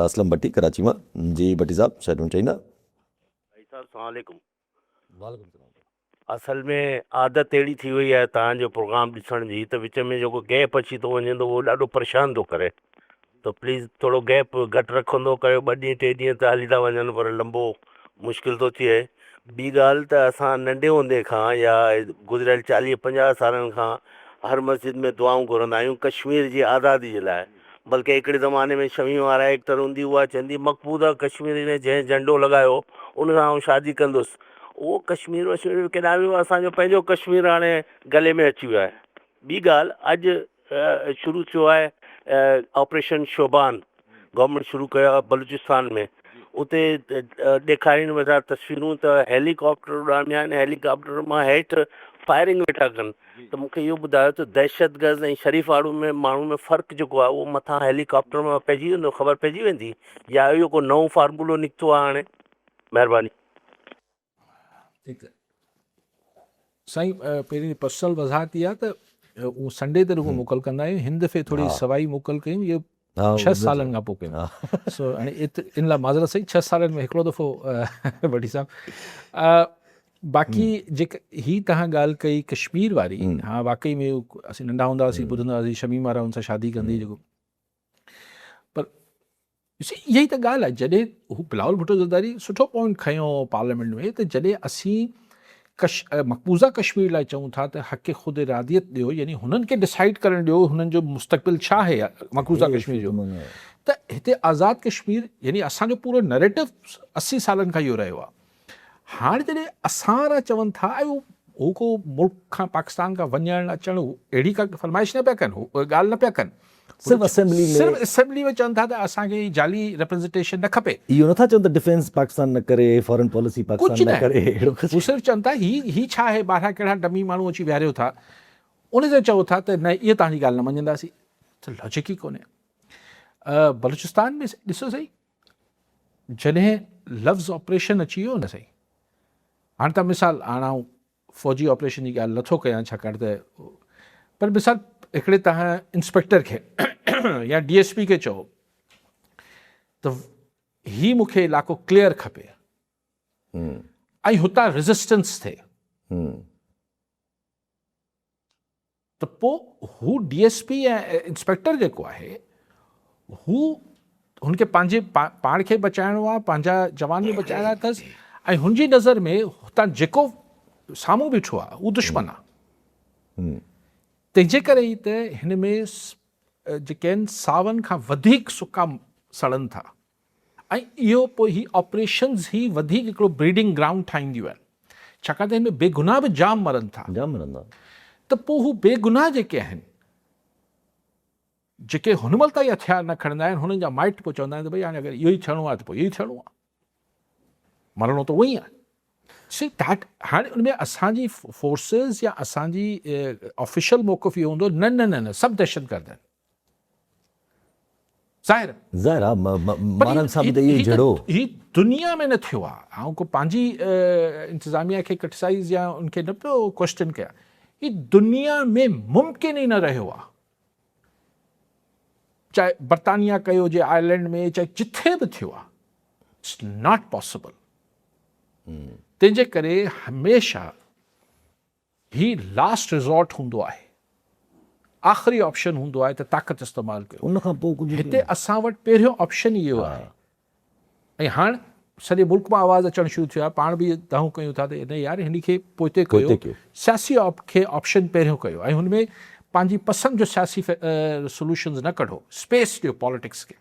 اسلم ڀٽي ڪراچي مان جي ڀٽي صاحب شايد چئيندا. ڀائي صاحب سلام عليڪم. وعليڪم سلام. اصل ۾ عادت اهڙي ٿي وئي آهي توهان جو پروگرام ڏسڻ جي ته وچ ۾ جيڪو گيپ اچي ٿو وڃي ته اهو ڏاڍو پريشان ٿو ڪري ته پليز ٿورو گيپ گهٽ رکندو ڪيو ٻه ڏينهن ٽي ڏينهن ته هلي ٿا وڃن پر لمبو مشڪل ٿو ٿئي ٻي ڳالهه ته اسان ننڍي هوندي کان يا گذريل چاليهه پنجاهه سالن کان هر مسجد ۾ دعائون گهرندا آهيون ڪشمير جي آزادي جي لاء بلڪه هڪڙي زماني ۾ شميم وارا ايڪٽر هوندي اها چوندي مقبوضه ڪشمير ۾ جنهن جهنڊو لڳايو ان سان آئون شادي ڪندس اهو ڪشمير وشمير به ڪيڏانهن ويو اسان جو پنهنجو ڪشمير هاڻي گلي ۾ اچي ويو آهي ٻي ڳالهه اڄ شروع ٿيو آهي آپريشن شوبان گورنمينٽ شروع ڪيو آهي بلوچستان ۾ اتي ڏيکارين ويٺا تصويرون ته هيلي ڪاپٽر اڏاميا آهن هيلي ڪاپٽر مان هيٺ فائرنگ ويٺا ڪن ته مون کي اهو ٻڌايو ته دهشتگرد ۽ شريف آڙو ۾ ماڻهو ۾ فرق جيڪو آهي اهو مٿان هيلي ڪاپٽر مان پئجي ويندو خبر پئجي ويندي يا اهو ڪو نئون فارمولو نڪتو آهي هاڻي مهرباني. ٺيڪ سائين پهرين پرسنل وضاحت اها ته اهو سنڊي تي رڳو موڪل ڪندا آهيون هن دفعي ٿوري سوائي موڪل ڪيون اهو ڇهه سالن کان پوء ڪيون سو هاڻي ان لاء معذرت سائين ڇهه سالن ۾ هڪڙو دفعو وٺي صاحب باقي جيڪ هي تهان ڳالهه ڪئي ڪشمير واري ها واقعي ۾ اسين ننڍا هوندا هئاسين ٻڌندا هئاسين شميم وارا ان سان شادي ڪندي جيڪو پر اها ئي ته ڳالهه آهي جڏهن هو بلاول ڀٽو زرداري سٺو پوائنٽ کنيو هو پارليامينٽ ۾ ته جڏهن اسين ڪش مقبوضه ڪشمير لاء چئون ٿا ته حق خود اراديت ڏيو يعني هنن کي ڊسائيڊ ڪرڻ ڏيو هنن جو مستقبل ڇا آهي مقبوضه ڪشمير جو ته هتي آزاد ڪشمير يعني اسان جو پورو نريٽو 80 سالن کان اهو رهيو آهي هاڻ جڏهن اسان وارا چون ٿا ۽ هو ڪو ملڪ کان پاڪستان کان وڃڻ اچڻ اهڙي ڪا فرمائش نه پيا ڪن هو ڳالهه نه پيا ڪن صرف اسيمبلي ۾ صرف اسيمبلي ۾ چون ٿا ته اسان کي هي جعلي ريپريزنٽيشن نه کپي. اهو نٿا چون ته ڊفينس پاڪستان نه ڪري فارن پاليسي پاڪستان نه ڪري اهڙو ڪجهه هو صرف چون ٿا هي هي ڇا آهي ٻاهران ڪهڙا ڊمي ماڻهو اچي ويهاريو ٿا ان تي چئو ٿا ته نه اهي توهان جي ڳالهه نه مڃينداسين ته لاجڪ ئي ڪونهي بلوچستان ۾ ڏسو سهي جڏهن لفظ آپريشن اچي ويو نه سائين هاڻ ته مثال هاڻ آئون فوجي آپريشن جي ڳالهه نٿو ڪيان ڇاڪاڻ ته پر مثال هڪڙي تهان انسپيڪٽر کي يا ڊي ايس پي کي چئو ته هي مون کي علائقو ڪليئر کپي ۽ هتان ريزسٽنس ٿئي ته پوء هو ڊي ايس پي ۽ انسپيڪٽر جيڪو آهي هو هن کي پنهنجي پاڻ کي بچائڻو آهي پنهنجا جوان به بچائڻا اٿس ۽ هن جي نظر ۾ هتان جيڪو سامهون بيٺو آهي هو دشمن آهي تنهن جي ڪري ئي ته هن ۾ جيڪي آهن ساون کان وڌيڪ سڪا سڙن ٿا ۽ اهو پوء هي آپريشنز هي وڌيڪ هڪڙو بريڊنگ گرائونڊ ٺاهينديون آهن ڇاڪاڻ ته هن ۾ بيگناهه به جام مرن ٿا جام مرن ٿا ته پوء هو بيگناهه جيڪي آهن جيڪي هن مهل تائين هٿيار نه کڻندا آهن هنن جا مائٽ پوء چوندا آهن ته ڀئي هاڻي اگر اهو ئي ٿيڻو آهي ته پوء اهو ئي ٿيڻو آهي مرڻو ته اهو ئي آهي سي that هاڻي ان ۾ اسان جي فورسز يا اسان جي آفيشل موقف اهو هوندو نه نه نه سڀ دهشتگرد آهن ظاهر ظاهر آ مارن سان به ته اهو ئي جهيڙو هو. هي دنيا ۾ نه ٿيو آ. آئون ڪو پنهنجي انتظاميا کي ڪرٽيسائيز يا ان کي نه پيو ڪوئسچن ڪيان. هي دنيا ۾ ممڪن ئي نه رهيو آ. چاهي برطانيا ڪيو هجي آئرلينڊ ۾ چاهي جٿي به ٿيو آ. It's not possible. تنهن جي ڪري هميشه هي لاسٽ ريزورٽ هوندو آهي. آخري آپشن هوندو آهي ته طاقت استعمال ڪيو. ان کان پوء ڪجهه هتي اسان وٽ پهريون آپشن ئي اهو آهي ۽ هاڻ سڄي ملڪ مان آواز اچڻ شروع ٿيو آهي پاڻ به دانهون ڪيون ٿا ته نه يار هن کي پوئتي ڪيو سياسي کي آپشن پهريون ڪيو ۽ هن ۾ پنهنجي پسند جو سياسي سولوشنز نه ڪڍو اسپيس ڏيو پاليٽڪس کي.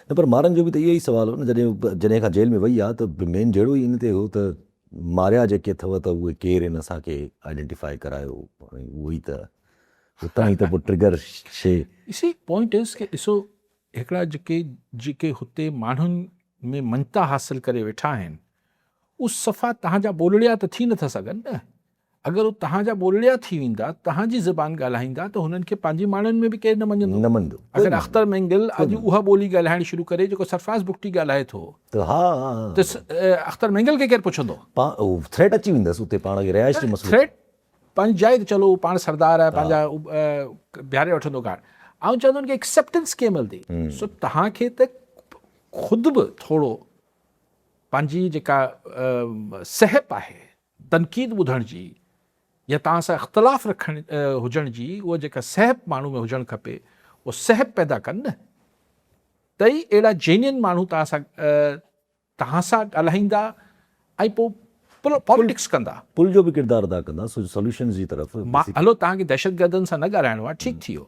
نه پر مارن جو به ته اهو ئي سوال هو نه جڏهن جڏهن کان جيل ۾ وئي آ ته مين جهيڙو ئي ان تي هو ته ماريا جيڪي اٿو ته اهي ڪير آهن اسان کي آئيڊينٽيفائي ڪرايو هاڻي اهو ئي ته اتان ئي ته پوء trigger she. U C point is ڪي ڏسو هڪڙا جيڪي جيڪي هتي ماڻهن ۾ مڃتا حاصل ڪري ويٺا آهن اهي صفا تهان جا ٻولڙيا ته ٿي نٿا سگهن نه اگر هو تهان جا ٻولڙيا ٿي ويندا، تهان جي زبان ڳالهائيندا ته هنن کي پنهنجي ماڻهن ۾ به ڪير نه مڃندو. نه مڃندو. اگر اختر مينگل اڄ اها ٻولي ڳالهائڻ شروع ڪري جيڪو سرفراز بگٽي ڳالهائي ٿو ته ها ها ته اختر مينگل کي ڪير پڇندو؟ ٿريٽ اچي ويندس اتي پاڻ کي رهائش جو مسئلو. ٿريٽ پنهنجي جاء تي چلو هو پاڻ سردار آهي پنهنجا بيهاري وٺندو گارڊ. آئون چوان ٿو ان کي ايڪسيپٽنس ڪيئن ملندي؟ سو توهان کي ته خود به ٿورو پنهنجي جيڪا سهپ آهي تنقيد ٻڌڻ جي يا توهان سان اختلاف رکڻ هجڻ جي اها جيڪا سهپ ماڻهو ۾ هجڻ کپي اها سهپ پيدا ڪن نه ته ئي اهڙا جينين ماڻهو توهان سان توهان سان ڳالهائيندا ۽ پوء پاليٽڪس ڪندا. پل جو به ڪردار ادا ڪندا سوليوشنز جي طرف. هلو توهان کي دهشتگردن سان نه ڳالهائڻو آهي ٺيڪ ٿي ويو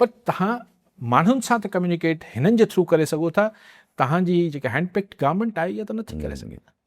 پر توهان ماڻهن سان ته ڪميونيڪيٽ هنن جي ٿرو ڪري سگهو ٿا توهان جي جيڪا هينڊ پڪڊ گورنمينٽ آهي اها ته نٿي ڪري سگهي نه.